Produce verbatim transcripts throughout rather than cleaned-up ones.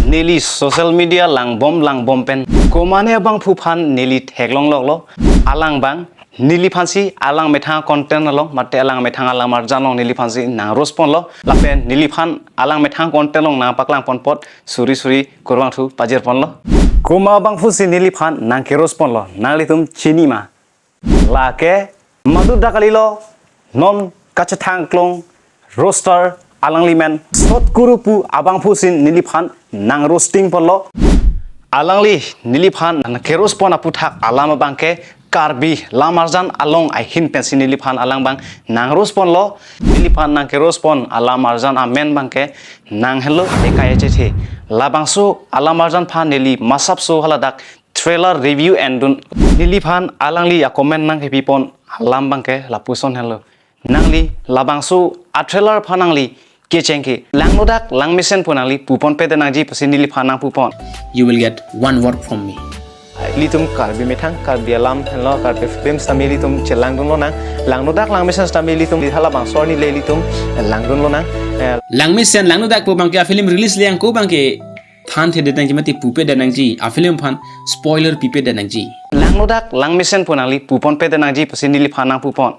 Neli social media langbom langbom pen komane abangphu aphan neli theklong loklo. Alang abang neliphansi alang methang content along mate alang methang alam arjan along neliphansi nang-roast ponlo. Lapen neliphan alang methang content along nangpaklang pon apot suri suri kurvangthu pajir ponlo. Komat abangphusi neliphan nang-ke-roast ponlo, nanglitum chini ma? Lake madu dak kalilo, non kachethang klong roaster alangli men Sot Kuru pu abangphusi neliphan nang-roasting ponlo. Alangli neliphan nang-ke-roast pon aphuthak alam abangke Karbi lam arjan along ahin pensi neliphan alang abang nang-roast ponlo. Neliphan nang-ke-roast pon alam arjan amen abangke nang henlo Nekai Achethe. Labangso alam arjan aphan neli masapso haladak trailer review endun. Neliphan alangli a-comment nangkepi pon alam abangke lapuson henlo. Nangli labangso a-trailer aphan nangli kecheng ke langnodak langmesen pu nangli pu ponpe det nangji pusi neliphan nangpu pon. You will get one word from me. Ilitum Karbi methang, Karbi alam henlo, Karbi film sitame ilitum chelangdun lonang. Langnodak langmesen sitame ilitum halabangso arni le ilitum langdun lonang. Eh, Langmesen langnodak pu abangke a-film release le-ang ko abangke thanthedet nangji mate pupedet nangji, a-film aphan spoiler pipedet nangji. Langnodak langmesen pu nangli pu ponpedet nangji pusi neliphan nangpu pon.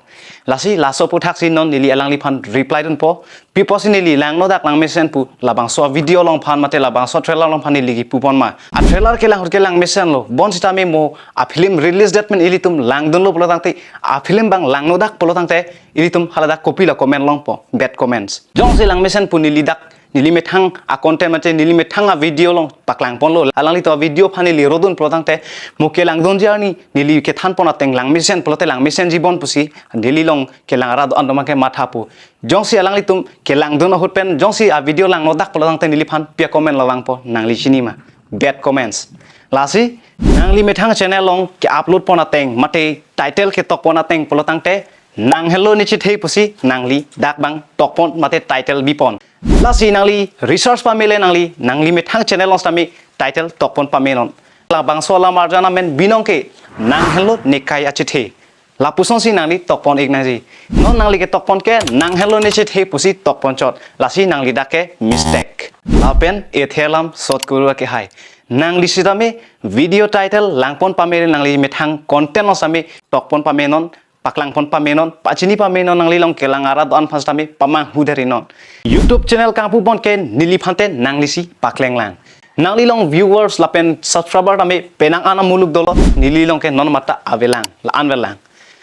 Lasi laso aphuthaksi non neli alangliphan reply dunpo. Pi pusi neli langnodak langmesen pu labangso video along aphan mate labangso trailer along aphan neli kipu pon ma? A-trailer kelang ahut ke langmesen lo. Bonsitame mo a-film release det pen ilitum langdunlo pulo tangte, a-film abang langnodak pulo tangte ilitum haladak kopilo comment longpo, bad comments. Jongsi langmesen pu neli dak neli methang a-content mate neli methang a-video along paklang ponlo. Alangli to a-video aphan neli rodun pulo tangte, mo kelangdunji arni neli kethan pon ateng langmesen pulote langmesenji bon pusi neli along kelang arat do-an do-ma ke mathapo. Jongsi alanglitum kelangdun ahut pen jongsi a-video langnodak pulo tangte neliphan pi a-comment lo vangpo, nangli chini ma? Bad comments. Lasi nangli methang channel along ke-upload pon ateng mate title ketok pon ateng pulo tangte nang henlo nechethe pusi nangli dak abang tok pon mate title bi pon. Lasi nangli research pamele nangli, nangli methang channel along sitame title tok pon pame non. Labangso alam arjan amen binong ke nang henlo Nekai Achethe. Lapusonsi nangli tok pon ik nangji. Non nangli ketok pon ke nang henlo nechethe pusi tok pon chot. Lasi nangli dak ke mistake. Lapen ethe alam Sot Kuru akehai. Nangli sitame video title lang pon pamele nangli methang content along sitame tok pon pame non, paklang pon pame non, pachini pame non, nangli along kelang arat do-an aphan sitame pamanghu deri non. YouTube channel kangpu pon ke neliphan te nanglisi pakleng lang. Nangli along viewers lapen subscriber tame penang an amuluk dolo, neli along ke non mata avelang, la-an velang.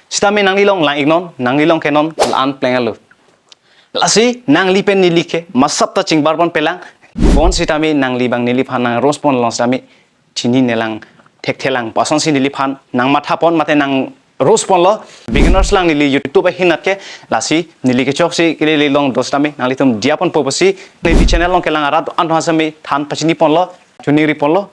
Sitame nangli along lang ik non, nangli along ke non la-an pleng alo. Lasi nangli pen neli ke masap ta chingbar pon pelang. Bonsitame nangli abang neliphan nang-roast pon along sitame chininelang, thekthelang. Pu asonsi neliphan nang matha pon mate nang-roast ponlo. Beginners lang neli YouTube ahin anat ke, lasi neli kechoksi kelele along do sitame nanglitum diya ponpo pusi neli channel along kelang arat do-an do-an sitame than pachini ponlo, choningri ponlo.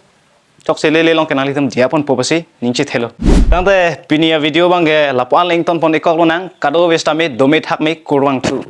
Choksi lele along ke nanglitum diya ponpo pusi ning chethelo. Tangte pini a-video abangke lapu-an le ington pon ik kok lonang, kadokave sitame dome thakme kurvangthu.